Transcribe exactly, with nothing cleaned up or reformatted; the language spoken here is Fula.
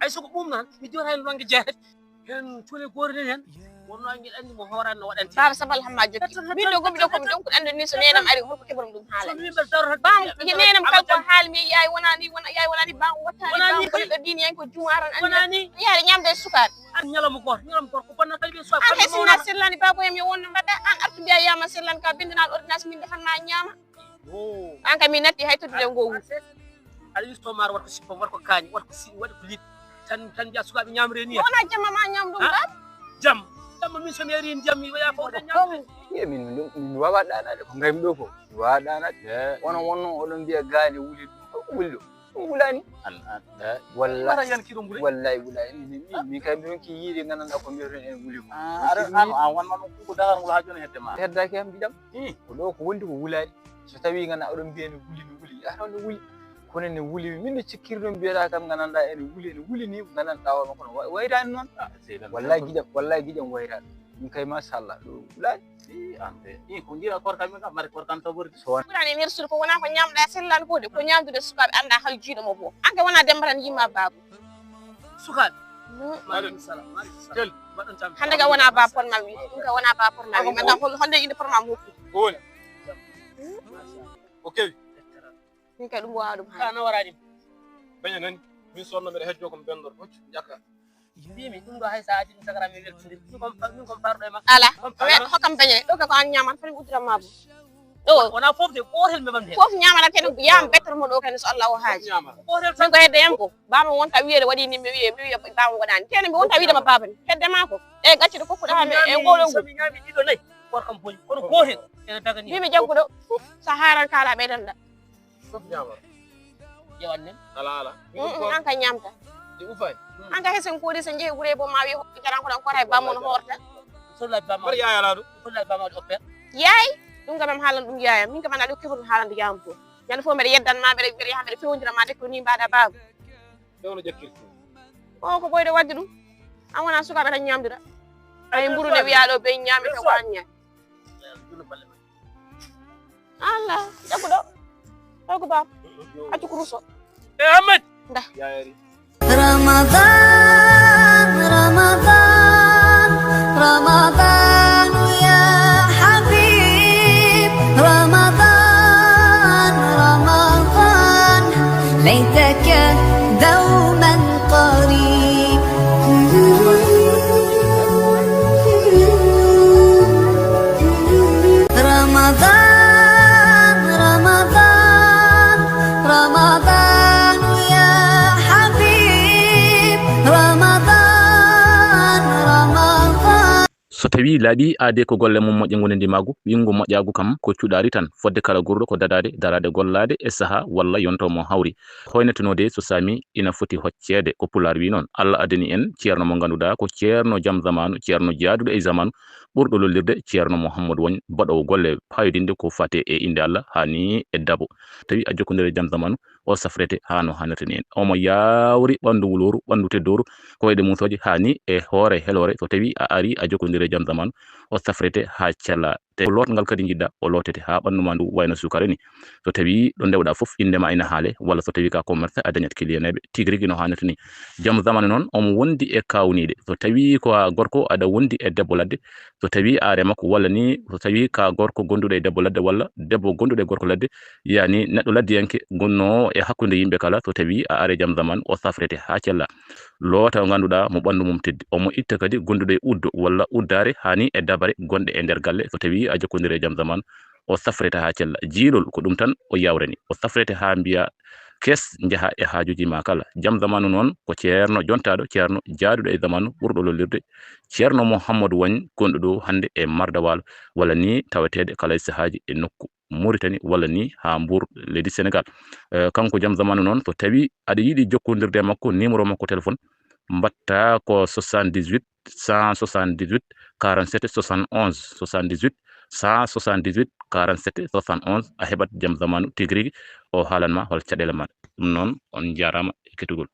Hay so ko ɗum noon, mi jooɗa heen lonnge jeetati. Heen cuule gooto nen heen. Wonno ngeɗa anndi mo hooran no waɗante. Baaba Sabal Hamma jokki. Min ɗo gomi ɗo komi donc anndi ni so nenam ari holko keɓorom ɗum haala. Bam nenam kala ko haal mi yaay wonani wona yaay wonani bam wattani bam ko ɗo diini yan ko jumaran anndi. Yaade ñamde e sukaaɓe. An ñalawma gooto, ñalawma gooto ko bonna kadi ɓe suwa. An hay sinna sellani baboyam yo wonno mbaɗa an artu mbiya yama sellan ka bindanaɗo ordonnance min defan ma ñaama. An kam mi natti hay tottude ngo wuro. Aɗa wisto maar waɗ ko sippam waɗ ko kaañi waɗ ko siɗi waɗ ko liɗɗi tan tan mbiya sukaaɓe ñamre ni. Wona jamma ma ñam ɗum ba. Jam jamma min so mi ari jam mi waya ko tan ñam. Ye min min wawa ɗanade ko ngaymi ɗo ko mi wawa ɗanade. Wono wonno oɗon mbiya gaani wuli ɗum ko wuli ɗo ɗum wulani. Wallahi wulani min kay mi ronki yiide gandanɗa ko mbiyeten en wuli ko. Aɗa wonno ɗum ko dahar ngol ha joni hedde ma heddaki am mbiɗam. Ko ɗo ko wondi ko wulani. So tawi ngana oɗon mbiya ne wuli ne wuli yataw ne wuli. Kono ne wuli min no cikkiri ɗon mbiyata kam gandanɗa ene wuli ene wuli ni gandanɗa wama kono wayrani noon. Wallahi giƴam wallahi giƴam wayrani. Ɗum kay machallah ɗo wulani. Ante i ko jira korka min kam mari korkan tobori so won. Ɓurani nder suudu ko wona ko ñamɗa sellan ko de ko ñamdude sukaɓe anda hay jiiɗo mo bo anke wona demba tan yimma babu. Sukaɓe. Maaleykum salam maaleykum salam. Hande ga wona ba pon ma wi ɗum ga wona ba pon ma wi manda hol honde inde pon ma mo hokki. Ko woni? O kewi. Min kay ɗum wawa ɗum ha na waraɗim. Beña nani min sonno mbeɗa hejjo ko mi bendor hoccu jakka. Mbimi ɗum ɗo hay sa adi ɗum tagara mi weltude min kom min kom parɗo e makko. Ala hokkam beñe ɗo ka ko an ñaman fani uddiran ma bo. Ɗo wona fof de gotel mbeɓam hen. Fof ñamana kene yam bettor mo ɗo kene so Allah o haaji. Gotel min ko hedde yam ko bama wonta wiyede waɗi ni mi wiye mi wiya bama waɗani kene mi wonta wiide ma baba ni hedde ma ko. E gaccude kokkuɗa ha mi e ngolo ngol. Somi ñami ɗiɗo nayi korkam boni kono gotel ene dagani. Mbimi jagguɗo sa haran kala ɓeydanɗa. Fof ñaamata. Ƴewan nen. Ala ala. An ka ñaamta. Ɗi ufay. An ka hesen koodi so njehi wure bo ma wi hokki jaran ko ɗon kota e bamon horta. Solla bamon. Mbaɗa yaaya ala ɗum. Solla bamon ɗi oppel. Yaay. Ɗum kam am haalan ɗum yaaya min kam ana ɗum keɓoto haalande yaam to. Ñande fof mbeɗa yeddan ma mbeɗa mbeɗa yaha mbeɗa fewndira ma de ko ni mbaɗa baaba. Fewno ƴekkirti. O ko ɓoyde wadde ɗum. An wona sukaaɓe tan ñaamdira. Ay mburu ne wiya ɗo ɓe ñaami to ko an ñaami. Allah jaɓuɗo. Taw ko baba accu ko ruso. E Ahmed. Nda. رمضان رمضان رمضان يا حبيب رمضان رمضان ليتك دوما قريب. رمضان رمضان رمضان يا حبيب رمضان رمضان. So tawii laaɓii aadee ko golle mum moƴƴe ngonandi maagu, winngu moƴƴaagu kam ko cuɗaari tan, fodde kala guurɗo ko dadaade, daraade gollaade e sahaa walla yonto mo hawri. Hoynetenoo de so saami ina foti hocceede, ko Pulaar wii noon. Allah addani en ceerno mo ngannduɗaa ko ceerno jam zamaanu, ceerno jaaduɗo e zamaanu, ɓurɗo lollirde ceerno Mouhamadou Wagne, baɗoowo golle paayodinɗe ko faati e innde Allah haa ni e dabo. Tawi a jokkondirii e jam zamaanu, o safrete haa no haanirta ni en. Omo yaawri ɓanndu wulooru, ɓanndu teddooru, ko wayde muusooje haa ni e hoore heloore. So tawii a arii a jokkondirii e jam zamaanu, o safrete haa cella. Te ko lootngal kadi njiɗɗaa, o lootete haa ɓanndu maa ndu wayno suukara ni. So tawii ɗo ndewɗaa fof innde maa ina haalee, walla so tawii ko a commerçant a dañat kiliyaneeɓe tigi rigi no haanirta ni. Jam zamaanu noon omo wondi e kaawniiɗe. So tawii ko a gorko aɗa wondi e debbo ladde, so tawii a remakko walla ni so tawii ko a gorko gonduɗo e debbo ladde walla debbo gonduɗo e gorko ladde, yaani neɗɗo laddiyanke gonnoowo e hakkunde yimɓe kala, so tawii a arii e jam zamaanu o safrete haa cella. Loota o ngannduɗaa mo ɓanndu mum teddi, omo itta kadi gonduɗo e uddo walla uddaare haa ni e dabare gonɗe e nder galle, so tawii a jokkondirii e jam zamaanu, o safrete haa cella. Jiilol ko ɗum tan o yaawrani, o safrete haa mbiyaa kees njaha e haajuuji maa kala. Jam zamaanu noon ko ceerno jontaaɗo, ceerno jaaduɗo e zamaanu ɓurɗo lollirde, ceerno Mouhamadou Wagne gonɗo ɗo hannde e Marda Waalo, walla ni taweteeɗo kala e sahaaji e nokku Mauritanie walla ni haa Mbour leydi Sénégal. Eh, kanko jam zamaanu noon so tawii aɗa yiɗi jokkondirde e makko, numéro makko téléphone mbaɗtaa ko soixante-dix-huit cent soixante-dix-huit quarante-sept soixante-onze, soixante-dix-huit cent soixante-dix-huit quarante-sept soixante-onze, a heɓat jam zamaanu tigi rigi, o haalan ma hol caɗeele ma. Ɗum noon on njaaraama e kettugol.